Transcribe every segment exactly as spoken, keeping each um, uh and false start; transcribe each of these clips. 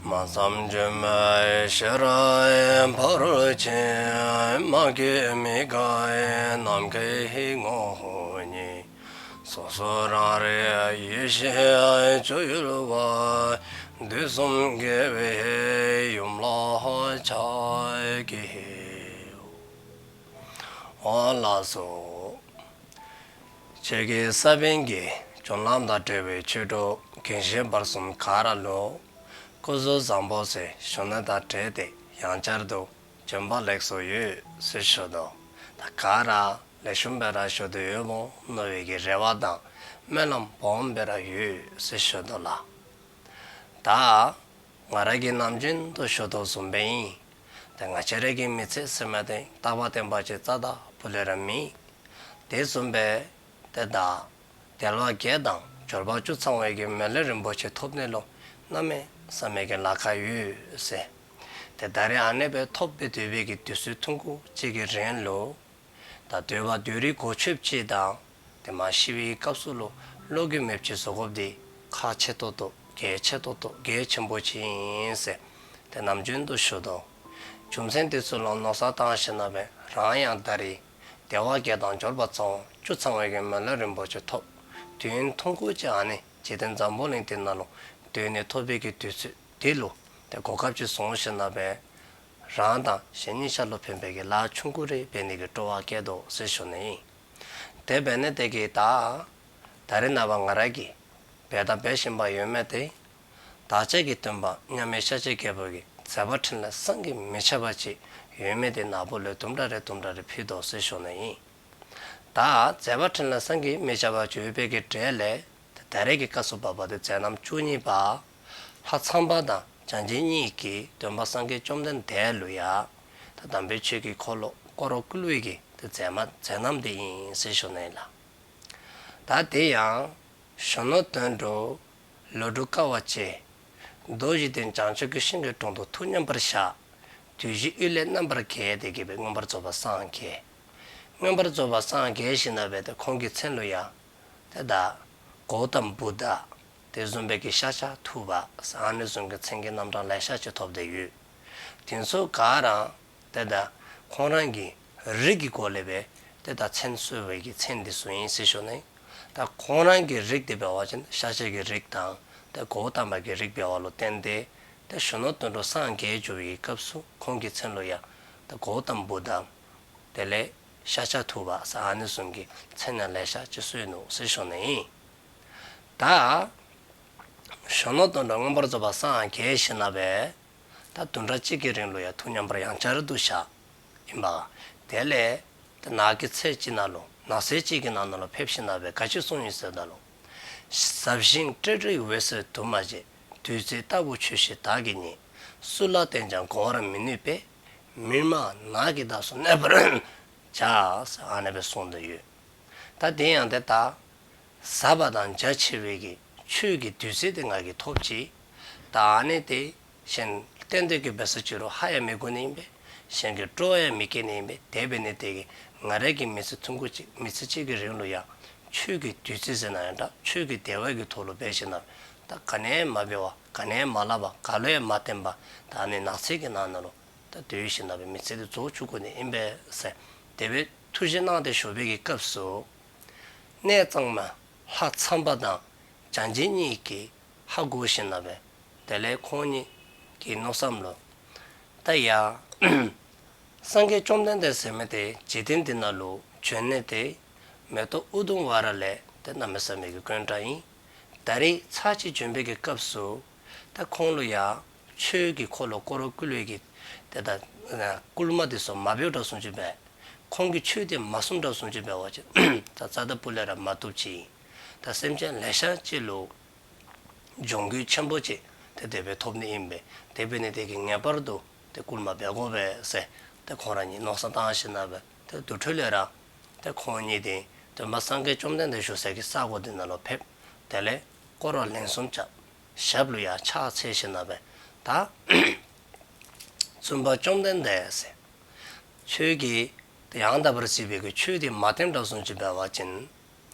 སྨྲ་བསམ་བརྗོད་མེད་ཤེས་རབ་ཕ་རོལ་ཕྱིན། མ་སྐྱེས་མི་འགག་ནམ་མཁའི་ངོ་བོ་ཉིད། སོ་སོ་རང་རིག་ཡེ་ཤེས་སྤྱོད་ཡུལ་བ། དུས་གསུམ་དགེ་བའི་ཡུམ་ལ་ཕྱག་འཚལ་ལོ། འོ་ལགས་སོ། ཆོས་ཀྱི་ས་བོན་གྱི་སྦྱོར་ལམ་དང་འབྲེལ་བའི་ཆོས་གྲོགས་རྒན་གཞོན་བར་གསུམ་ག་ར་ལོ། སྐུ་གཟུགས་བཟང་པོ་ཟེར་ཞུ་ནི་དང་འབྲེལ་ཏེ་ཡང་བསྐྱར་དུ་བྱོན་པ་ལེགས་སོ་ཡོད་ཟེར་ཞུ་དོ། ད་ག་ར་ལེགས་ཤོམ་སྦེ་ར་བཞུགས་ཏེ་ཡོད་མོ་མནོ་བའི་གི་རེ་བ་དང་སྨོན་ལམ་སྦོམ་སྦེ་ར་ཡོད་ཟེར་ཞུ་དོ་ལགས། ད་ང་ར་གིས་ནམ་རྒྱུན་དུ་ཞུ་དོ་བཟུམ་སྦེ་ཨིན། ད་ང་བཅས་ར་གི་མི་ཚེ་ཟེར་མི་དེ་རྟག་པ་བརྟན་པ་ཅིག་རྩ་བ་ལས་ར་མེད། དེ་བཟུམ་སྦེ་དེ་ད་དལ་བ་བརྒྱད་དང་འབྱོར་པ་བཅུ་ཚང་བའི་གི་མི་ལུས་རིན་པོ་ཆེ་ཐོབ་ནི་ལུ་གནམ་མེད་ས་མེད་ཀྱི་ལ་ཁག་ཡོད་ཟེར། དེ་ད་རེས་ཨ་ནེ་སྦེ་ཐོབ་སྦེ་སྡོད་པའི་གི་དུས་ཚོད་ཐུང་ཀུ་ཅིག་གི་རིང་ལུ། ད་སྡོད་པ་སྡོད་རིགས་གོ་ཆོདཔ་ཅིག་དང་། དེ་མ་ཤི་བའི་སྐབས་སུ་ལུ་བློ་འགྱོད་མེདཔ་ཅིག་བཟོ་དགོཔ་འདི་ཁག་ཆེ་ཏོག་ཏོ་གལ་ཆེ་ཏོག་ཏོ་གལ་ཆེན་པོ་ཅིག་ཨིན་ཟེར། དེ་ནམ་རྒྱུན་དུ་ཞུ་དོ། རྒྱུ་མཚན་དེ་ཚུ་ལུ་མནོ་བསམ་བཏང་ཞིནམ་ལས་རང་ཡང་ད་རེས་དལ་བ་བརྒྱད་དང་འབྱོར་པ་ཚང་བ་བཅུ་ཚང་བའི་གི་མི་ལུས་རིན་པོ་ཆེ་ཐོབ། དུས་ཡུན་ཐུང་ཀུ་ཅིག་ཨ་ནི་འཇིག་རྟེན་འཛམ་བུ་གླིང་འདི་ནང་ལུ་སྡོད་ནི་ཐོབ་པའི་གི་དུས་ཚོད་འདི་ལུ་དེ་གོ་སྐབས་ཅིག་བཟུང་ཞིནམ་ལས། རང་དང་གཞན་གཉིས་ཆ་ལུ་ཕན་པའི་གི་ལཱ་ཆུང་ཀུ་རེ་འབད་ནི་གི་སྤྲོ་བ་བསྐྱེད་དོ་ཟེར་ཞུ་ནི་ཨིན། དེ་འབད་ནི་དེ་གིས་ད་ད་རེས་ནངས་པ་ང་ར་གིས་འབད་དང་འབད་བཞིན་པ་ཡོད་མི་དེ། བདག་ཅག་གི་སྟོན་པ་མཉམ་མེད་ཤཱཀྱའི་རྒྱལ་པོ་གི་མཛད་པ་འཕྲིན་ལས་བསམ་གྱིས་མི་ཁྱབ་པ་ཅིག་ཡོད་མི་དེ་ནང་པོ་ལས་དུམ་གྲ་རེ་དུམ་གྲ་རེ་ཕུལ་དོ་ཟེར་ཞུ་ནི་ཨིན། ད་མཛད་པ་འཕྲིན་ལས་བསམ་གྱིས་མི་ཁྱབ་པ་ཅིག་ཡོད་པའི་གི་གྲས་ལས། ད་རེས་ཀྱི་སྐབས་སུ་བབ་པ་དེ་མཛད་རྣམ་བཅུ་གཉིས་པ། ལྷ་ཚངས་པ་དང་བརྒྱ་བྱིན་གཉིས་ཀྱིས་སྟོན་པ་སངས་རྒྱས་བཅོམ་ལྡན་འདས་ལུ་ཡ། ད་དམ་པའི་ཆོས་ཀྱི་འཁོར་ལོ་བསྐོར་བར་བསྐུལ་བའི་གི་དེ་མཛད་མ་མཛད་རྣམ་དེ་ཨིན་ཟེར་ཞུ་ནི་ལགས། ད་དེ་ཡང་། གཞོན་ནུ་དོན་གྲུབ། ལོ་དྲུག་དཀའ་བ་སྤྱད། མདོ་རྗེ་བསྟན་བྱང་ཆུབ་ཀྱི་ཤིང་གི་དྲུང་དུ་ཐུགས་མཉམ་པར་བཞག། དུས་བཞི་དབུས་ལས་རྣམ་པར་རྒྱལ་ཏེ་གི་སྦེ་མངོན་པར་རྫོགས་པར་སངས་རྒྱས། མངོན་པར་རྫོགས་པར་སངས་རྒྱས་ཞིནམ་ལས་དེ་ཁོང་གི་མཚན་ལུ་ཡང་། དེ་ད། གཽ་ཏམ་བུདྡྷ། དེ་བཟུམ་སྦེ་གི་ཤཱཀྱ་ཐུབ་པ་ཟེར་ཨ་ནི་བཟུམ་གྱི་མཚན་གྱི་རྣམ་གྲངས་ལེ་ཤ་ཅིག་ཐོབ་སྟེ་ཡོད། དེ་ཚུ་ག་ར། དེ་ད། ཁོང་རང་གི་རིགས་ཀྱི་སྒོ་ལས་སྦེ། དེ་ད་མཚན་གསོལ་བའི་གི་མཚན་འདི་ཚུ་ཨིན་ཟེར་ཞུ་ནི། ད་ཁོང་རང་གི་རིགས་དེ་འབད་བ་ཅིན་ཤཱཀྱ་གི་རིགས་དང་། དེ་གཽ་ཏམ་པ་གི་རིགས་འབདཝ་ལུ་བརྟེན་ཏེ། དེ་གཞོན་ནུ་དོན་གྲུབ་སངས་རྒྱས་འགྱོ་བའི་གི་སྐབས་སུ་ཁོང་གི་མཚན་ལུ་ཡང་། དེ་གཽ་ཏམ་བུདྡྷ། དེ་ལས་ཤཱཀྱ་ཐུབ་པ་ཟེར་ཨ་ནི་བཟུམ་གྱི་མཚན་ཡང་ལེ་ཤ་ཅིག་གསོལ་ནུག་ཟེར་ཞུ་ནི་ཨིན། ད། གཞོན་ནུ་དོན་གྲུབ་མངོན་པར་རྫོགས་པར་སངས་རྒྱས་ཞིནམ་ལས། ད་བདུན་ཕྲག་གཅིག་གི་རིང་ལུ་ཡང་ཐུགས་མཉམ་པར་ཡང་བསྐྱར་དུ་བཞག་ཨིན་པ། དེ་ལས། ད་ནགས་ཀྱི་ཚལ་ཅིག་ནང་ལུ་ནགས་ཚལ་ཅིག་གི་ནང་ན་ལུ་ཕེབས་ཞིནམ་ལས་ག་ཅི་གསུངས་ཡི་ཟེར་ད་ལུ། ཟབ་ཞིང་སྤྲོས་བྲལ་འོད་གསལ་དུ་མ་བྱས། བདུད་རྩི་ལྟ་བུ་ཆོས་བཞིན་བདག་གིས་རྙེད། སུ་ལ་བསྟན་ཀྱང་གོ་བར་མི་ནུས་པས། མི་སྨྲ་ནགས་ཀྱི་འདབས་སུ་གནས་པར་བྱ། ཟེར་ཨ་ནེ་སྦེ་གསུངས་ཏེ་ཡོད། ད་དེ་ཡང་དེ་ད། ཟབ་པ་དང་རྒྱ་ཆེ་བའི་གི་ཆོས་ཀྱི་བདུད་རྩི་དེ་ང་གིས་ཐོབ་ཅི། ད་ཨ་ནི་དེ་གཞན་གཏན་སྡོད་ཀྱི་འབད་ས་ཅིག་རུང་ཧ་ཡང་མི་གོ་ནི་ཨིན་པས། གཞན་གྱི་སྤྲོ་བ་ཡང་མི་སྐྱེ་ནི་ཨིན་པས། དེ་འབད་ནི་དེ་གིས་ང་རའི་གི་མི་ཚེ་ཐུང་ཀུ་ཅིག་མི་ཚེ་གཅིག་གི་རིང་ལུ་ཡང་ཆོས་ཀྱི་བདུད་རྩི་ཟེར་ན་ཡང་འདྲ་ཆོས་ཀྱི་བདེ་བ་གི་ཐོག་ལུ་འབད་ཞིནམ་ལས་ད་ག་ནི་ཡང་མ་འབད་བར་ག་ནི་ཡང་མ་སླབ་པར་ག་ལུ་ཡང་མ་བསྟན་པར་ད་ཨ་ནི་ནགས་ཚལ་གྱི་ནང་ན་ལུ། ད་སྡོད་ཞིནམ་ལས་མི་ཚེ་དེ་རྫོགས་བཅུག་དགོ་ནི་ཨིན་པས་ཟེར། དེ་སྦེ་ཐུགས་བཞེད་གནང་སྟེ་བཞུགས་པའི་གི་སྐབས་སུ། གནས་གཙང་མ་ལྷ་ཚངས་པ་དང་བརྒྱ་བྱིན་གཉིས་ཀྱིས་ཧ་གོ་ཞིནམ་ལས། དེ་ལས་ཁོང་གཉིས་ཀྱི་མནོ་བསམ་ལུ། ད་ཡ། སངས་རྒྱས་བཅོམ་ལྡན་འདས་ཟེར་མི་དེ་འཇིག་རྟེན་འདི་ནང་ལུ་བྱོན་ནི་དེ། མེ་ཏོག་ཨུ་དུམ་ཝ་ར་ལས་དེ་གནམ་མེད་ས་མེད་ཀྱི་དཀོན་དྲགས་ཨིན། ད་རེས་ཚར་གཅིག་བྱོན་པའི་གི་སྐབས་སུ། ད་ཁོང་ལུ་ཡང་ཆོས་ཀྱི་འཁོར་ལོ་བསྐོར་བར་བསྐུལ་བའི་གི། དེ་ད། བསྐུལ་མ་དེ་ཚུ་མ་འབདཝ་འདྲཝ་བཟུམ་ཅིག་འབད། ཁོང་གིས་ཆོས་དེ་མ་གསུངས་འདྲཝ་བཟུམ་ཅིག་འབད་བ་ཅིན། ད་རྩ་ད་པུ་ལས་ར་མ་བཏུབ་ཅིག་ཨིན། ད་སེམས་ཅན་ལེ་ཤ་ཅིག་ལུ། གྱོང་གུད་ཆེན་པོ་ཅིག་དེ་དེ་སྦེ་ཐོབ་ནི་ཨིན་པས། དེ་འབད་ནི་དེ་གིས་ངེས་པར་དུ་དེ་བསྐུལ་མ་འབད་དགོ་པས་ཟེར། དེ་ཁོང་ར་གཉིས་མནོ་བསམ་བཏང་ཞིནམ་ལས་དེ་དེ་འཕྲོ་ལས་ར། དེ་ཁོང་གཉིས་དེ་སྟོན་པ་སངས་རྒྱས་བཅོམ་ལྡན་འདས་བཞུགས་སའི་གི་ས་གོ་དེ་ནང་ལུ་ཕེབས། དེ་ལས་བསྐོར་བ་ལན་གསུམ་བརྐྱབ། ཞབས་ལུ་ཡང་ཕྱག་འཚལ་ཞིནམ་ལས་ད། བཙུན་པ་བཅོམ་ལྡན་འདས་ཟེར། ཁྱོད་ཀྱིས་དེ་ཡང་དག་པར་གཟིགས་པའི་གི་ཆོས་དེ་མ་བསྟན་འདྲཝ་བཟུམ་ཅིག་འབད་བ་ཅིན།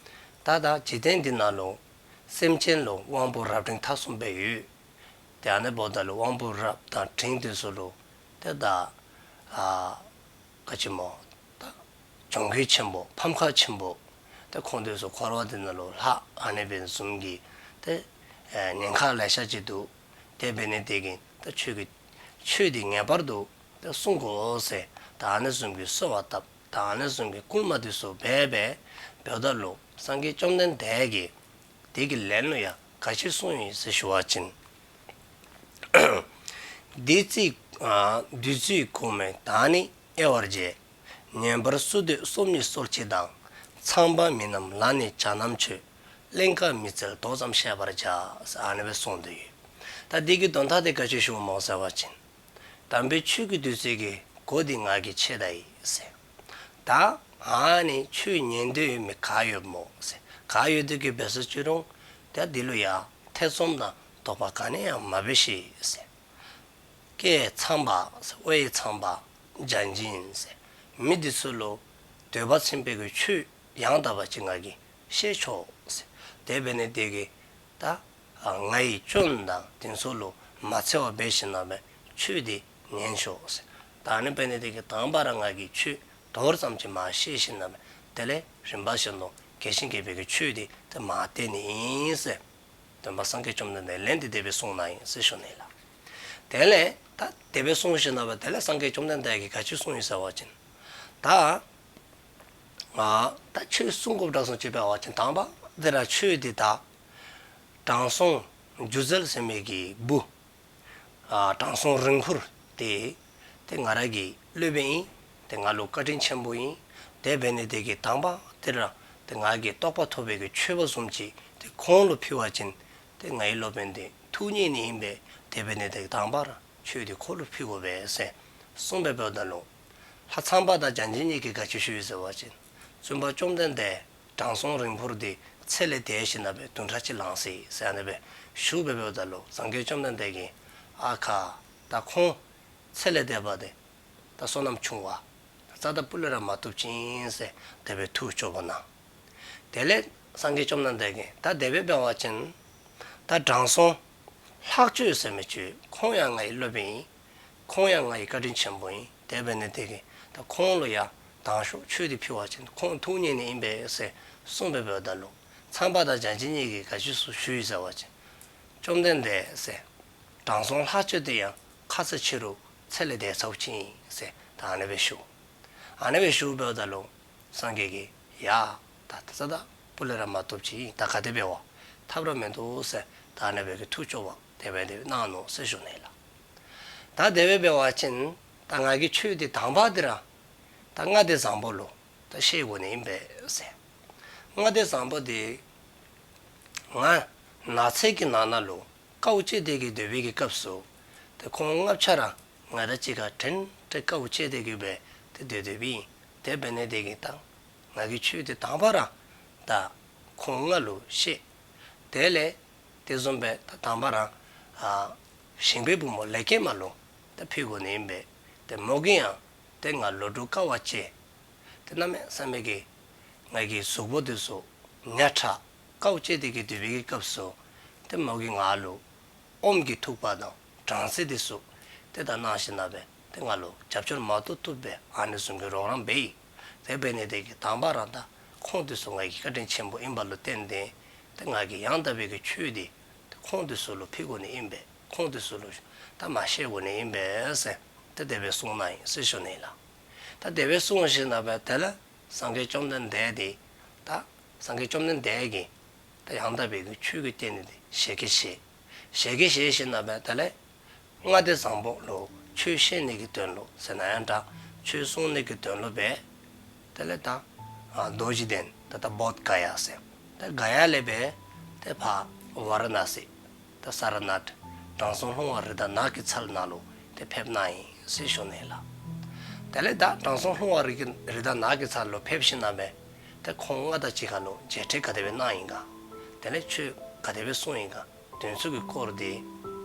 ད་ད་འཇིག་རྟེན་འདི་ནང་ལུ། སེམས་ཅན་ལུ་དབང་པོ་རབ་འབྲིང་ཐ་གསུམ་སྦེ་ཡོད། དེ་ཨ་ནི་བོ་ད་ལུ་དབང་པོ་རབ་དང་འབྲིང་དེ་ཚུ་ལུ་དེ་ད་ཨ་ག་ཅི་སྨོ། ད་གྱོང་གུད་ཆེན་པོ་ཕམ་ཁ་ཆེན་པོ། དེ་ཁོང་དེ་ཚུ་འཁོར་བ་དེ་ནང་ལུ་ལྷག་ཨ་ནི་སྦེ་བཟུམ་གྱི་དེ་ཨེ་ཉེན་ཁ་ལེ་ཤ་ཅིག་འདུག་དེ་འབད་ནི་དེ་གིས་ད་ཁྱོད་ཀྱིས་ཆོས་འདི་ངེས་པར་དུ་དེ་བསྲུང་དགོ་ཟེར། ད་ཨ་ནི་བཟུམ་གྱི་གསོལ་བ་བཏབ། ད་ཨ་ནི་བཟུམ་གྱི་བསྐུལ་མ་དེ་ཚུ་འབད་འབད་འབདཝ་ད་ལུ་སངས་རྒྱས་བཅོམ་ལྡན་འདས་ཀྱིས་དེ་གི་ལན་ལུ་ཡང་ག་ཅི་གསུངས་ཡི་ཟེར་ཞུ་བ་ཅིན། བདུད་རྩི་ཨ་བདུད་རྩིའི་གོ་མེ་དག་ནི་དབྱེ་བར་བྱེད། ཉན་པར་སུ་འདོད་སོམ་ཉི་གསོལ་ཅིག་དང་། ཚངས་པ་མི་རྣམས་ལ་ནི་བྱ་རྣམས་ཆོས། གླེང་ག་མི་འཚལ་མདོ་ཙམ་བཤད་པར་བྱ། ཟེར་ཨ་ནི་སྦེ་གསུངས་ཏེ་ཡོད། ད་འདི་གི་དོན་དག་དེ་ག་ཅི་ཞུཝ་སྨོ་ཟེར་བ་ཅིན། དམ་པའི་ཆོས་ཀྱི་བདུད་རྩི་གི་གོ་འདི་ང་གིས་ཆོད་ད་ཡི་ཟེར། ད་ཨ་ནི་ཆོས་ཉན་འདོད་ཡོད་མི་ག་ཡོད་སྨོ་ཟེར། ག་ཡོད་དེ་གི་འབད་སོ་ཅི་རུང་ད་འདི་ལུ་ཡང་ཐེ་ཚོམ་དང་དོགས་པ་ག་ནི་ཡང་མ་འབད་ཤིག་ཟེར། ཀྱེ་ཚངས་པ་ཟེར། ཝེ་ཚངས་པ་བརྒྱ་བྱིན་ཟེར། མི་འདི་ཚུ་ལུ་འདོད་པ་ཚིམ་པའི་གི་ཆོས་ཡང་དག་པ་ཅིག་ང་གིས་བཤད་ཆོག་ཟེར། དེ་འབད་ནི་དེ་གིས་ད་ང་ཡི་སྐྱོན་དང་དེ་ཚུ་ལུ་མ་འཚེ་བར་འབད་ཞིནམ་ལས་ཆོས་འདི་ཉན་ཤོག་ཟེར། ད་ཨ་ནི་འབད་ནི་དེ་གིས་དང་པ་ར་ང་གིས་ཆོས་མདོར་ཙམ་ཅིག་མར་བཤད་ཞིནམ་ལས་དེ་ལས་རིམ་པ་བཞིན་དུ་རྒྱས་ཤིང་རྒྱས་པའི་གི་ཆོས་འདི་དེ་མར་བསྟན་ནི་ཨིན་ཟེར། སྟོན་པ་སངས་རྒྱས་བཅོམ་ལྡན་འདས་ལན་འདི་དེ་སྦེ་གསུངས་གནང་ཡི་ཟེར་ཞུ་ནི་ལགས། དེ་ལས་ད་དེ་སྦེ་གསུངས་ཞིནམ་ལས་དེ་ལས་སངས་རྒྱས་བཅོམ་ལྡན་འདས་ཀྱིས་ག་ཅི་གསུངས་ཡི་ཟེར་བ་ཅིན། ད་ང་ད་ཆོས་གསུང་དགོཔ་དྲགས་སོང་ཅིག་འབད་བ་ཅིན་དང་པ་དེ་ར་ཆོས་འདི་ད་དྲང་སྲོང་སྒྱུ་རྩལ་ཟེར་མི་གི་བུ་ཨ་དྲང་སྲོང་རིང་འཕུར་དེ་དེ་ང་ར་གི་སློབ་དཔོན་ཨིན། དེ་ང་ལུ་བཀའ་དྲིན་ཆེན་པོ་ཨིན། དེ་འབད་ནི་དེ་གིས་དང་པ་དེ་ར་དེ་ང་གིས་རྟོགས་པ་ཐོབ་པའི་གི་ཆོས་པ་བཟུམ་ཅིག་དེ་ཁོང་ལུ་ཕུལ་བ་ཅིན་དེ་ངའི་སློབ་དཔོན་དེ་ཐུགས་མཉེས་ནི་ཨིན་པས། དེ་འབད་ནི་དེ་གིས་དང་པ་ར་ཆོས་དེ་ཁོ་ལུ་ཕུལ་དགོ་པས་ཟེར་གསུངས་པའི་བར་ན་ལུ་ལྷ་ཚངས་པ་དང་བརྒྱ་བྱིན་གཉིས་ཀྱིས་ག་ཅི་ཞུ་ཡི་ཟེར་བ་ཅིན། བཙུན་པ་བཅོམ་ལྡན་འདས་དྲང་སྲོང་རིང་འཕུར་དེ་ཚེ་ལས་འདས་ཞིནམ་ལས་བདུན་ཕྲག་གཅིག་ལང་སོ་ཡི་ཟེར་ཨ་ནི་སྦེ་ཞུ་བའི་བར་ན་ལུ་སངས་རྒྱས་བཅོམ་ལྡན་འདས་ཀྱིས་ཨ་ཁ་ད་ཁོང་ཚེ་ལས་འདས་པ་དེ་ད་བསོད་ནམས་ཆུང་བ་རྩ་དང་སྤུ་ལས་ར་མ་བཏུབ་ཅིག་ཨིན་ཟེར་དེ་སྦེ་ཐུགས་སྐྱོ་པོ་གནང་། དེ་ལས་སངས་རྒྱས་བཅོམ་ལྡན་འདས་ཀྱིས་ད་དེ་སྦེ་འབད་བ་ཅིན་ད་དྲང་སྲོང་ལྷག་སྤྱོད་ཟེར་མི་ཅིག་ཁོང་ཡང་ངའི་སློབ་དཔོན་ཨིན། ཁོང་ཡང་ང་ཡི་བཀའ་དྲིན་ཆེན་པོ་ཨིན། དེ་འབད་ནི་དེ་གིས་ད་ཁོང་ལུ་ཡང་དང་ཤོག་ཆོས་འདི་ཕུལ་བ་ཅིན་ཁོང་ཐུགས་མཉེས་ནི་ཨིན་པས་ཟེར་གསུངས་པའི་བར་ན་ལུ་ཚངས་པ་དང་བརྒྱ་བྱིན་གཉིས་ཀྱིས་ག་ཅི་ཞུ་ཞུ་ཡི་ཟེར་བ་ཅིན། བཅོམ་ལྡན་འདས་ཟེར། དྲང་སྲོང་ལྷག་སྤྱོད་དེ་ཡང་ཁ་ཚ་ཕྱི་རུ་ཚེ་ལས་འདས་ཚརཝ་ཅིག་ཨིན་ཟེར་ད་ཨ་ནི་སྦེ་ཞུ། ཨ་ནི་སྦེ་ཞུ་བའི་བར་ན་ལུ་སངས་རྒྱས་ཀྱིས་ཡ་ད་ད་རྩ་དང་སྤུ་ལས་ར་མ་བཏུབ་ཅིག་ཨིན། ད་ག་དེ་འབད་བ་ཐབས་ར་མིན་འདུག་ཟེར་ད་ཨ་ནི་སྦེ་གི་ཐུགས་སྐྱོ་བ་དེ་སྦེ་དེ་སྦེ་གནང་ནུག་ཟེར་ཞུ་ནི་ལགས། ད་དེ་སྦེ་འབད་བ་ཅིན་ད་ང་གིས་ཆོས་འདི་དང་པ་དེ་ར་ད་ལྔ་སྡེ་བཟང་པོ་ལུ་ད་བཤད་དགོ་ནི་ཨིན་པས་ཟེར། ལྔ་སྡེ་བཟང་པོ་དེ་ང་ནགས་ཚལ་གྱི་ནང་ན་ལུ་དཀའཝ་སྤྱད་དེ་གི་སྡོད་པའི་གི་སྐབས་སུ་དེ་ཁོང་ལྔ་ཆ་ར་ང་དང་གཅིག་ཁར་འདྲན་འདྲ་དཀའཝ་སྤྱད་དེ་གི་སྦེ་དེ་སྡོད་སྡོདཔ་ཨིན། དེ་འབད་ནི་དེ་གིས་ད་ང་གིས་ཆོས་དེ་དང་པ་ར་ད་ཁོང་ལྔ་ལུ་བཤད། དེ་ལས་དེ་བཟུམ་སྦེ་ད་དང་པ་ར་ཨ་ཞིང་པའི་བུ་མོ་ལེགས་སྐྱེས་མ་ལུ་ད་ཕུལ་དགོ་ནི་ཨིན་པས། དེ་མོ་གིས་ཡང་དེ་ང་ལོ་དྲུག་དཀའ་བ་སྤྱད། དེ་གནམ་མེད་ས་མེད་ཀྱི་ང་གི་གཟུགས་པོ་དེ་ཚུ་ཉག་ཕྲ་དཀའཝ་སྤྱད་དེ་གི་སྡོད་པའི་གི་སྐབས་སུ་དེ་མོ་གིས་ང་ལུ་ཨོམ་གྱི་ཐུག་པ་དང་སྦྲང་རྩི་དེ་ཚུ་དེ་ད་གནང་ཞིནམ་ལས་དེ་ང་ལུ་རྒྱབ་སྐྱོར་མ་ཐུབ་ཐུབ་སྦེ་ཨ་ནི་བཟུམ་གྱི་རོགས་རམ་འབད་ཡི། དེ་འབད་ནི་དེ་གིས་དང་པ་ར་ད་ཁོང་དེ་ཚུ་ང་གི་བཀའ་དྲིན་ཆེན་པོ་ཨིནམ་ལུ་བརྟེན་ཏེ་དེ་ང་གིས་ཡང་དག་པའི་གི་ཆོས་དེ་དེ་ཁོང་དེ་ཚུ་ལུ་ཕུལ་དགོ་ནི་ཨིན་པས། ཁོང་དེ་ཚུ་ལུ་ད་མར་བཤད་དགོ་ནི་ཨིན་པས་ཟེར་དེ་དེ་སྦེ་གསུངས་གནང་ཡི་ཟེར་ཞུ་ནི་ལགས། ད་དེ་སྦེ་གསུངས་ཞིནམ་ལས་དེ་ལས་སངས་རྒྱས་བཅོམ་ལྡན་འདས་དེ་ད་སངས་རྒྱས་བཅོམ་ལྡན་འདས་ཀྱིས་ད་ཡང་དག་པའི་གི་ཆོས་ཀྱི་སྟེང་ནས་དེ་ཞལ་གྱིས་བཞེས། ཞལ་གྱིས་བཞེས་ཞིནམ་ལས་དེ་ལས་ལྔ་སྡེ་བཟང་པོ་ལུ་ཆོས་བཤད་ནི་གི་དོན་ལུ་ཟེར་ན་ཡང་འདྲ། ཆོས་གསུང་ནི་གི་དོན་ལུ་སྦེ་དེ་ལས་ད་ཨ་རྡོ་རྗེ་གདན་ད་ད་བོདྷ་ག་ཡ་ཟེར་ད་ག་ཡ་ལས་སྦེ་དེ་ཕར་ཝཱ་ར་ཎ་སི་ད་སཱ་ར་ནཱཐ་དྲང་སྲོང་ལྷུང་བ་རི་དྭགས་ནགས་ཀྱི་ཚལ་ནང་ལུ་དེ་ཕེབས་གནང་ཡི་ཟེར་ཞུ་ནི་ལགས། དེ་ལས་ད་དྲང་སྲོང་ལྷུང་བ་རི་གི་རི་དྭགས་ནགས་ཀྱི་ཚལ་ལུ་ཕེབས་ཞིནམ་ལས་དེ་ཁོང་ལྔ་དང་གཅིག་ཁར་ལུ་མཇལ་འཕྲད་ག་དེ་སྦེ་གནང་ཡི་ག། དེ་ལས་ཆོས་ག་དེ་སྦེ་གསུངས་ཡི་ག། དེ་ཚུ་གི་སྐོར་དེ་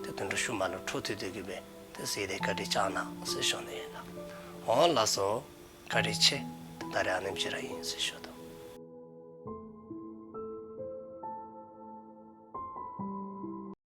དེ་དོན་དག་ཤུལ་མ་ལུ་འཕྲོ་མཐུད་དེ་གི་སྦེ་དེ་གཟིགས་ཏེ་བཀའ་དྲིན་བསྐྱང་གནང་ཟེར་ཞུ་ནི་ལགས། འོང་ལགས་སོ། བཀའ་དྲིན་ཆེ། ད་རེས་ཨ་ནེམ་ཅིག་ར་ཨིན་ཟེར་ཞུ་ད།